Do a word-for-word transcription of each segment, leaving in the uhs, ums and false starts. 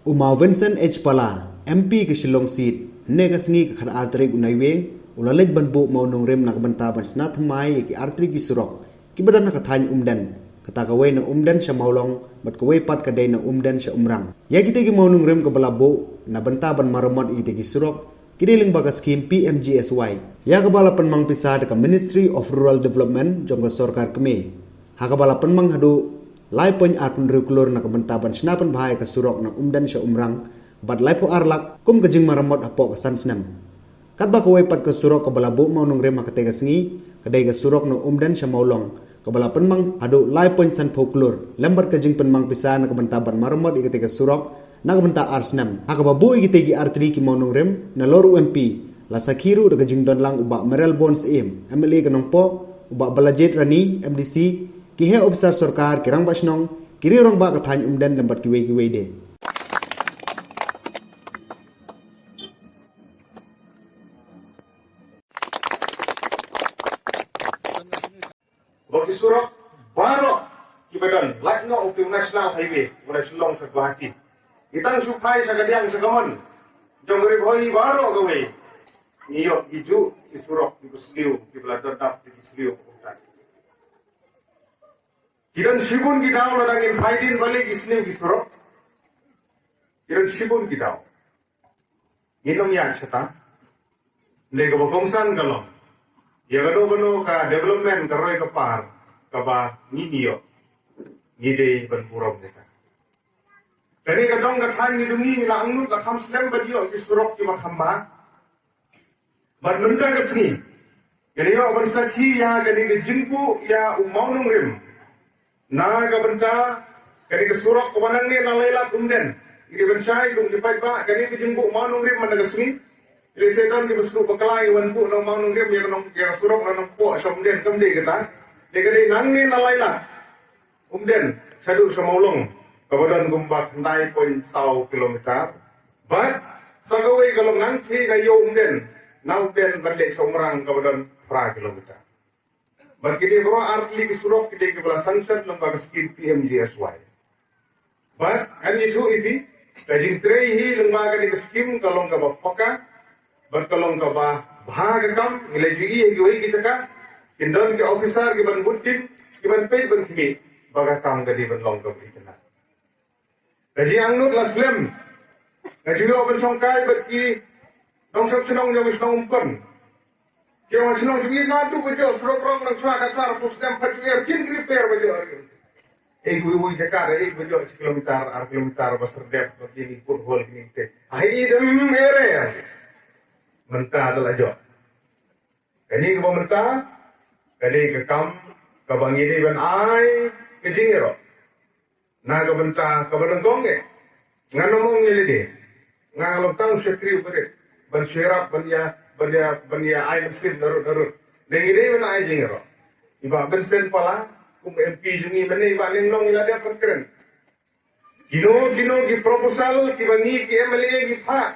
U Maw Vincent H Pala, M P ka Shillong Seat, ne ka sngi ka khatar tarik u Naiwieng, u la leit ban buh mawnongrim na ka bynta ban shna thymmai ïa ki artylli ki surok kiba don ha ka thaiñ Umden, kata kawei na Umden sha Mawlong, bad kawei pat ka dei na Umden sha Umrang. Ïa kita ki mawnongrim kaba la buh na bynta ban maramot ïa kita ki surok, ki dei lyngba ka skhim P M G S Y, ïa kaba la pynmang pisa da ka Ministry of Rural Development jong ka sorkar kmie, ha kaba la pynmang haduh lai point ar phew klur na ka bynta ban shna pynbha ïa ka surok na Umden sha Umrang, bad lai phew ar lak kum ka jingmaramot hapoh ka san snem. Katba kawei pat ka surok kaba la buh mawnongrim ha katei ka sngi, ka dei ka surok na Umden sha Mawlong, kaba la pynmang haduh lai point san phew klur, lem bad ka jingpynmang pisa na ka bynta ban maramot ïa katei ka surok na ka bynta ar snem. Ha kaba buh ïa kitei ki artylli ki mawnongrim, nalor u M P, la sakhi ruh da ka jingdon lang u Bah Mayralborn Syiem, M L A ka Nongpoh, u Bah Balajied Rani, M D C, ki heh ophisar sorkar, ki rangbah shnong, ki riew rangbah ka thaiñ Umden lem bad kiwei kiwei de. Ba ki surok baroh kiba don, lait noh u National Highway, u na Shillong sha Guwahati. Ki tang shu phai sha kadiang sha kamon jong Ri Bhoi baroh kawei, ngi ïoh ki juh ki surok kiba sniew, kiba la don dap ki sniew. Ki don shibun ki daw lada ngin phai dien bali ki sniew ki surok. Ki don shibun ki daw. Ngin ym ïaid shata. Hynrei kaba kongsan ka long, ïa kano kano ka development ka roi ka par kaba ngi ïoh, ngi dei ban burom ïa ka. Kane ka dong ka thaiñ ngi jong ngi, ngi la angnud la kham slem ban ïoh ki surok kiba kham bha. Bad mynta ka sngi, ngi la ïoh ban sakhi ïa kane ka jingbuh ïa u mawnongrim na ka bynta kane ka surok kaba nangne na Lailad Umden. Ngi dei ban shai kum ki paidbah, kane ka jingbuh mawnongrim mynta ka sngi, lehse don kiba sngewbha bakla ïa ban buh na mawnongrim ïa ka nong, ïa ka surok na Nongpoh sha Umden, kam dei kata. Te ka dei nangne na Lailad Umden shaduh sha Mawlong, kaba don kumba khyndai point saw kilometer. Bad sa kawei ka long nangta na Ïew Umden, na Umden ban leit sha Umrang, kaba don phra kilometer. Bad kine baroh artylli ki surok kine kiba la sanction lyngba ka skhim P M G S Y. Bad ngan ïathuh ïa phi, ka jingtrei hi lyngba kane ka skhim ka long kaba paka, bad ka long kaba bha ka kam. Ngi la ju ïohi ha kiwei ki jaka, kin don ki officer kiban bud team, kiban peit ban khmih ba ka kam ka dei ban long kaba itynnad. Ka jingangnud la slem. Nga ju ïoh ban shongkai bad ki nongshong shnong jong shnong Umkon. Ki ong shnong jong ngi naduh ba jooh Surok Rong nang shuwa ka sar pus dem pat ju er kin ki repair ba jooh. Ei, wei wei jaka da ei ba jooh shi kilometer, ar kilometer ba serdep ba kini put hole kini te. Ai dem ere. Mynta da la jooh. Kane kaba mynta, kane ka kam kaba ngi dei ban ai ka jingïaroh na ka bynta kaba nyngkong eh. Ngan ym ong ïa lade, nga long tang u shakri u barit ban shu ïarap ban ïa, ban ïa, ban ïa ai mynsiem narud narud. Ngi dei ban ai jingïaroh. I Bah Vincent Pala kum u M P jong ngi mynne, i Bah Lyngdoh, i la dep ban kren. Kino kino ki proposal kiba ngi ki M L A ngi phah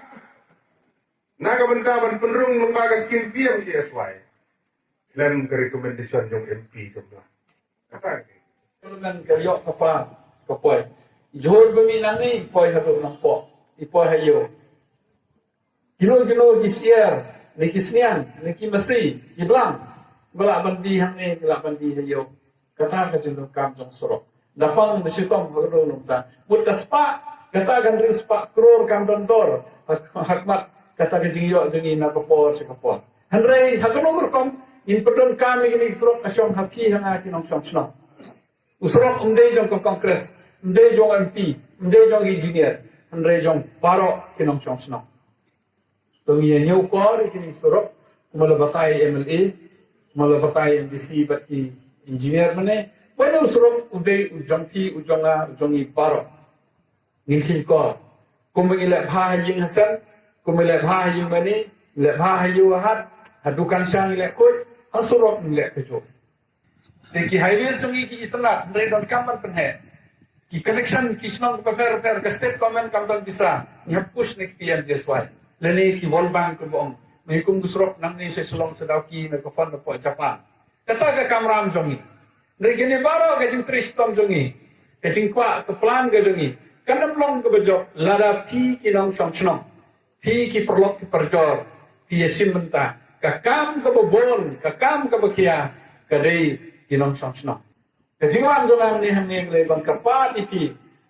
na ka bynta ban pynrung lyngba ka skhim P M G S Y, lem ka recommendation jong M P jong nga. Kata ka. Parliament ka ïoh ka par ka poi. Jhur ba mih nangne i poi haduh Nongpoh, i poi ha Ïew. Kino kino ki syiar, ne ki sniang, ne ki masi, ki blang, ba lah ban die hangne, ba lah ban die ha Ïew. Kata ka jingdonkam jong surok. Da pang da shitom ha ka dong nongta. Mut ka spah, kata ka hynriew spah klur kam don dor ha, ha khmat kata ka jingïoh jong ngi na ka por sha ka por. Hynrei ha kano ka rukom ngin pyndonkam ïa kine ki surok, ka shong ha phi ha nga ki nongshong shnong. U surok um dei jong ka Congress, um dei jong M P, um dei jong engineer, hynrei jong baroh ki nongshong shnong. To ngi ïa ñiew kor ïa kine ki surok, kumba la batai M L A, kumba la batai M D C bad ki engineer mynne, ba une u surok u dei u jong phi, u jong nga, u jong ngi baroh. Ngin kheiñ kor. Kumba ngi leh bha ha ïing ha sem, kumba ngi leh bha ha ïing mane, ngi leh bha ha ïew ha hat, ha dukan sha ngi leh khuid, ha surok ngi leh kajuh. Te ki highways jong ngi ki itynnad, hynrei donkam ban pynheh. Ki connection ki shnong bapher bapher, ka state government kam don pisa, ngi hap push na ki P M G S Y lane ki World Bank, kumba ong. Ngi kum ki surok nangne sha Shillong sha Dawki na ka fund na poh Japan. Kata ka kamram jong ngi. Hynrei kine baroh ka jingtrei shitom jong ngi, ka jingkwah, ka plan ka jong ngi, Kan ym long kaba jop lada phi ki nongshong shnong, phi ki paralok ki parajor, phi ïa shim bynta. Ka kam kaba bun, ka kam kaba khia ka dei ki nongshong shnong. Ka jingwan jong nga hangne hangne ka dei ban kyrpad ïa phi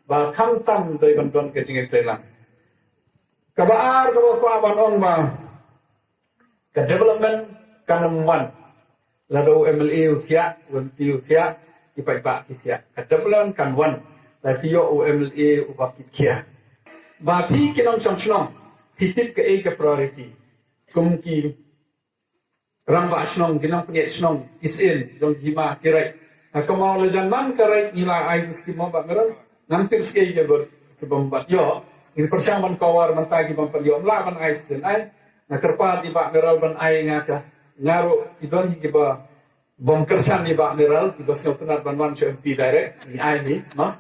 ba khamtam dei ban don ka jingïatreilang. Kaba ar kaba kwah ban ong ba ka development kan ym wan lada u MLA u thiah, u MP u thiah, ki paidbah ki thiah. Ka development kan wan lada phi ïoh u MLA uba kitkhia. Ba phi ki nongshong shnong phi tip kaei ka priority. Kum ki rangbah shnong, ki nongpynïaid shnong, ki syiem jong ki hima ki raid. Nga kynmaw la jan man ka raid ngi la ai ki skim mo Bah Meral. Ngam tip skim ki bym, ki bym pat ïoh. Ngin pyrshang ban cover mynta ki bym pat ïoh, ym lah ban ai shisien ai. Nga kyrpad ïa Bah Meral ban ai nga ka. Nga ruh ki don hi kiba bym kyrshan ïa Bah Meral, kiba sngewtynnat ban wan sha MP direct, ngi ai hi, no?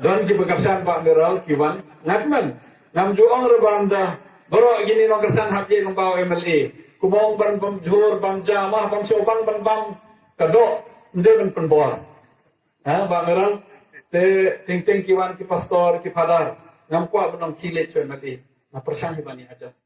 Don kiba kyrshan Bah Meral, ki wan. Nga kmen, ngam ju ong ruh ban da baroh kine nongkyrshan hap ïa nongbaw MLA. Kumba ong ban bam jhur, bam ja, ma bam sngewbang ban bam ka doh, ym dei ban pynbor. Ha, Bah Meral, te teng teng ki wan ki pastor, ki father, ngam kwah ban ong ki leit sha MLA. Nga pyrshang hi ban ïa adjust.